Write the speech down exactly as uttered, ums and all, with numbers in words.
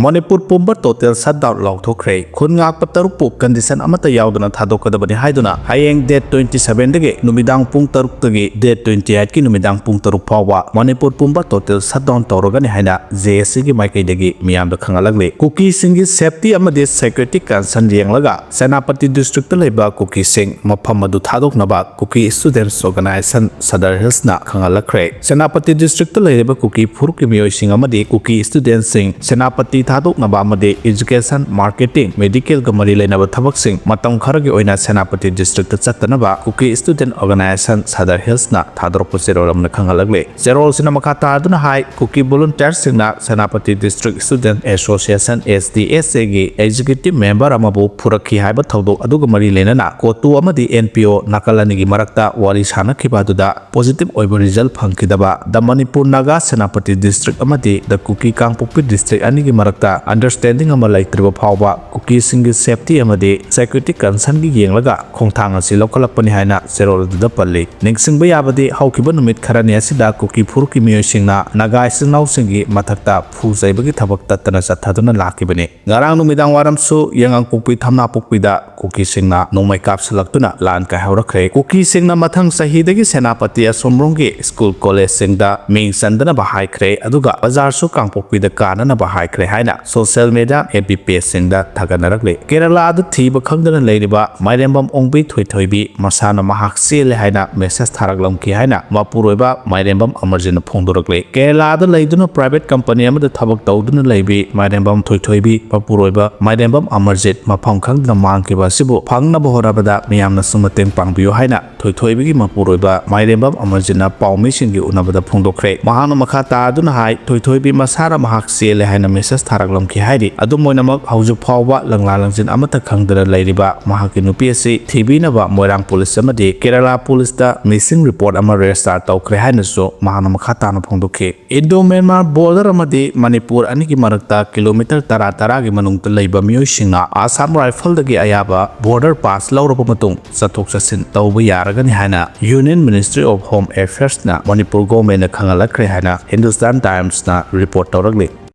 ꯃꯅꯤꯄꯨꯔ ꯄꯨꯝꯕ total shutdown ꯂꯥꯎꯊꯣꯛꯈ꯭ꯔꯦ꯫ ꯈꯨꯟ ꯉꯥꯛꯄ ꯇꯔꯨꯛꯄꯨ condition ꯑꯃꯠꯇ ꯌꯥꯎꯗꯅ ꯊꯥꯗꯣꯛꯀꯗꯕꯅꯤ ꯍꯥꯏꯗꯨꯅ ꯍꯌꯦꯡ date twenty seven ꯗꯒꯤ ꯅꯨꯃꯤꯗꯥꯡ ꯄꯨꯡ ꯇꯔꯨꯛꯇꯒꯤ date twenty eight ꯀꯤ ꯅꯨꯃꯤꯗꯥꯡ ꯄꯨꯡ ꯇꯔꯨꯛ ꯐꯥꯎꯕ ꯃꯅꯤꯄꯨꯔ ꯄꯨꯝꯕ total shutdown ꯇꯧꯔꯒꯅꯤ ꯍꯥꯏꯅ J A C ꯒꯤ ꯃꯥꯏꯀꯩꯗꯒꯤ ꯃꯤꯌꯥꯝꯗ ꯈꯪꯍꯜꯂꯛꯂꯤ꯫ ꯀꯨꯀꯤꯁꯤꯡꯒꯤ safety ꯑꯃꯗꯤ security concern ꯌꯦꯡꯂꯒ ꯁꯦꯅꯥꯄꯇꯤ district ꯇ ꯂꯩꯕ ꯀꯨꯀꯤꯁꯤꯡ ꯃꯐꯝ ꯑꯗꯨ ꯊꯥꯗꯣꯛꯅꯕ Kuki Students Organization Sadar Hills ꯅ ꯈꯪꯍꯜꯂꯛꯈ꯭ꯔꯦ꯫ ꯁꯦꯅꯥꯄꯇꯤ district ꯇ ꯂꯩꯔꯤꯕ ꯀꯨꯀꯤ ꯐꯨꯔꯨꯞꯀꯤ ꯃꯤꯑꯣꯏꯁꯤꯡ ꯑꯃꯗꯤ ꯀꯨꯀꯤ student ꯁꯤꯡ ꯁꯦꯅꯥꯄꯇꯤ ꯊꯥꯗꯣꯛꯅꯕ ꯑꯃꯗꯤ education, marketing, medical ꯒ ꯃꯔꯤ ꯂꯩꯅꯕ ꯊꯕꯛꯁꯤꯡ ꯃꯇꯝ ꯈꯔꯒꯤ ꯑꯣꯏꯅ ꯁꯦꯅꯥꯄꯇꯤ district ꯇ ꯆꯠꯇꯅꯕ Kuki Student Organization Sadar Hills ꯅ ꯊꯥꯗꯣꯔꯛꯄ ꯆꯦꯔꯣꯜ ꯑꯃꯅ ꯈꯪꯍꯜꯂꯛꯂꯤ꯫ ꯆꯦꯔꯣꯜꯁꯤꯅ ꯃꯈꯥ ꯇꯥꯗꯨꯅ ꯍꯥꯏ, ꯀꯨꯀꯤ volunteer ꯁꯤꯡꯅ Senapati District Student Association, S D S A ꯒꯤ executive member ꯑꯃꯕꯨ ꯐꯨꯔꯛꯈꯤ ꯍꯥꯏꯕ ꯊꯧꯗꯣꯛ ꯑꯗꯨꯒ ꯃꯔꯤ ꯂꯩꯅꯅ COTU ꯑꯃꯗꯤ N P O ꯅꯥꯀꯜ ꯑꯅꯤꯒꯤ ꯃꯔꯛꯇ ꯋꯥꯔꯤ ꯁꯥꯅꯈꯤꯕ ꯑꯗꯨꯗ positive ꯑꯣꯏꯕ result ꯐꯪꯈꯤꯗꯕ The Manipur Naga Senapati district ꯑꯃꯗꯤ The Kuki ꯀꯥꯡꯄꯣꯛꯄꯤ district ꯑꯅꯤꯒꯤ ꯃꯔꯛꯇ understanding ꯑꯃ ꯂꯩꯇ꯭ꯔꯤꯕ ꯐꯥꯎꯕ ꯀꯨꯀꯤꯁꯤꯡꯒꯤ safety ꯑꯃꯗꯤ security concern ꯒꯤ ꯌꯦꯡꯂꯒ ꯈꯣꯡꯊꯥꯡ ꯑꯁꯤ ꯂꯧꯈꯠꯂꯛꯄꯅꯤ ꯍꯥꯏꯅ ꯆꯦꯔꯣꯜ ꯑꯗꯨꯗ ꯄꯜꯂꯤ꯫ ꯅꯤꯡꯁꯤꯡꯕ ꯌꯥꯕꯗꯤ, ꯍꯧꯈꯤꯕ ꯅꯨꯃꯤꯠ ꯈꯔꯅꯤ ꯑꯁꯤꯗ ꯀꯨꯀꯤ ꯐꯨꯔꯨꯞꯀꯤ ꯃꯤꯑꯣꯏꯁꯤꯡꯅ ꯅꯥꯒꯥ ꯏꯆꯤꯜ ꯏꯅꯥꯎꯁꯤꯡꯒꯤ ꯃꯊꯛꯇ ꯐꯨ ꯆꯩꯕꯒꯤ ꯊꯕꯛ ꯇꯠꯇꯅ ꯆꯠꯊꯗꯨꯅ ꯂꯥꯛꯈꯤꯕꯅꯤ꯫ ꯉꯔꯥꯡ ꯅꯨꯃꯤꯗꯥꯡ ꯋꯥꯏꯔꯝꯁꯨ ꯌꯥꯏꯉꯪꯄꯣꯛꯄꯤ ꯊꯝꯅꯥꯄꯣꯛꯄꯤꯗ ꯀꯨꯀꯤꯁꯤꯡꯅ ꯅꯣꯡꯃꯩ ꯀꯥꯞꯁꯤꯜꯂꯛꯇꯨꯅ ꯂꯥꯟ ꯀꯥꯏꯍꯧꯔꯛꯈ꯭ꯔꯦ꯫ ꯀꯨꯀꯤꯁꯤꯡꯅ ꯃꯊꯪ ꯆꯍꯤꯗꯒꯤ ꯁꯦꯅꯥꯄꯇꯤ ꯑꯁꯣꯝꯔꯣꯝꯒꯤ school college ꯁꯤꯡꯗ ꯃꯤꯡ ꯆꯟꯗꯅꯕ ꯍꯥꯏꯈ꯭ꯔꯦ, ꯑꯗꯨꯒ ꯕꯖꯥꯔꯁꯨ ꯀꯥꯡꯄꯣꯛꯄꯤꯗ ꯀꯥꯅꯅꯕ ꯍꯥꯏꯈ꯭ꯔꯦ ꯍꯥꯏꯅ social media F B page ꯁꯤꯡꯗ ꯊꯥꯒꯠꯅꯔꯛꯂꯤ꯫ ꯀꯦꯔꯂꯥꯗ ꯊꯤꯕ ꯈꯪꯗꯅ ꯂꯩꯔꯤꯕ ꯃꯥꯏꯔꯦꯝꯕꯝ ꯑꯣꯡꯕꯤ ꯊꯣꯏꯊꯣꯏꯕꯤ ꯃꯁꯥꯅ ꯃꯍꯥꯛ ꯆꯦꯜꯂꯦ ꯍꯥꯏꯅ message ꯊꯥꯔꯛꯂꯝꯈꯤ ꯍꯥꯏꯅ ꯃꯄꯨꯔꯣꯏꯕ ꯃꯥꯏꯔꯦꯝꯕꯝ ꯑꯃꯔꯖꯤꯠꯅ ꯐꯣꯡꯗꯣꯔꯛꯂꯤ꯫ ꯀꯦꯔꯂꯥꯗ ꯂꯩꯗꯨꯅ private company ꯑꯃꯗ ꯊꯕꯛ ꯇꯧꯗꯨꯅ ꯂꯩꯕꯤ ꯃꯥꯏꯔꯦꯝꯕꯝ ꯊꯣꯏꯊꯣꯏꯕꯤ ꯃꯄꯨꯔꯣꯏꯕ ꯃꯥꯏꯔꯦꯝꯕꯝ ꯑꯃꯔꯖꯤꯠ ꯃꯐꯝ ꯈꯪꯗꯅ ꯃꯥꯡꯈꯤꯕ ꯑꯁꯤꯕꯨ ꯐꯪꯅꯕ ꯍꯣꯠꯅꯕꯗ ꯃꯤꯌꯥꯝꯅꯁꯨ ꯃꯇꯦꯡ ꯄꯥꯡꯕꯤꯌꯨ ꯍꯥꯏꯅ ꯊꯣꯏꯊꯣꯏꯕꯤꯒꯤ ꯃꯄꯨꯔꯣꯏꯕ ꯃꯥꯏꯔꯦꯝꯕꯝ ꯑꯃꯔꯖꯤꯠꯅ ꯄꯥꯎꯃꯤꯁꯤꯡꯒꯤ ꯎꯅꯕꯗ ꯐꯣꯡꯗꯣꯛꯈ꯭ꯔꯦ꯫ ꯃꯍꯥꯛꯅ ꯃꯈꯥ ꯇꯥꯗꯨꯅ ꯍꯥꯏ, ꯊꯣꯏꯊꯣꯏꯕꯤ ꯃꯁꯥꯅ ꯃꯍꯥꯛ ꯆꯦꯜꯂꯦ ꯍꯥꯏꯅ message ꯊꯥꯔꯛꯂꯝꯈꯤ ꯍꯥꯏꯔꯤ꯫ ꯑꯗꯨꯝ ꯑꯣꯏꯅꯃꯛ, ꯍꯧꯖꯤꯛ ꯐꯥꯎꯕ ꯂꯪꯂꯥ ꯂꯪꯖꯤꯟ ꯑꯃꯠꯇ ꯈꯪꯗꯅ ꯂꯩꯔꯤꯕ ꯃꯍꯥꯛꯀꯤ ꯅꯨꯄꯤ ꯑꯁꯤ ꯊꯤꯕꯤꯅꯕ ꯃꯣꯏꯔꯥꯡ police ꯑꯃꯗꯤ ꯀꯦꯔꯂꯥ police ꯇ missing report ꯑꯃ register ꯇꯧꯈ꯭ꯔꯦ ꯍꯥꯏꯅꯁꯨ ꯃꯍꯥꯛꯅ ꯃꯈꯥ ꯇꯥꯅ ꯐꯣꯡꯗꯣꯛꯈꯤ꯫ Indo Myanmar border ꯑꯃꯗꯤ ꯃꯅꯤꯄꯨꯔ ꯑꯅꯤꯒꯤ ꯃꯔꯛꯇ kilometre ꯇꯔꯥ ꯇꯔꯥꯒꯤ ꯃꯅꯨꯡꯗ ꯂꯩꯕ ꯃꯤꯑꯣꯏꯁꯤꯡꯅ Assam Rifle ꯗꯒꯤ ꯑꯌꯥꯕ border pass ꯂꯧꯔꯕ ꯃꯇꯨꯡ ꯆꯠꯊꯣꯛ ꯆꯠꯁꯤꯟ ꯇꯧꯕ ꯌꯥꯔꯒꯅꯤ ꯍꯥꯏꯅ Union Ministry of Home Affairs ꯅ ꯃꯅꯤꯄꯨꯔ government ꯅ ꯈꯪꯍꯜꯂꯛꯈ꯭ꯔꯦ ꯍꯥꯏꯅ Hindustan Times ꯅ report ꯇꯧꯔꯛꯂꯤ꯫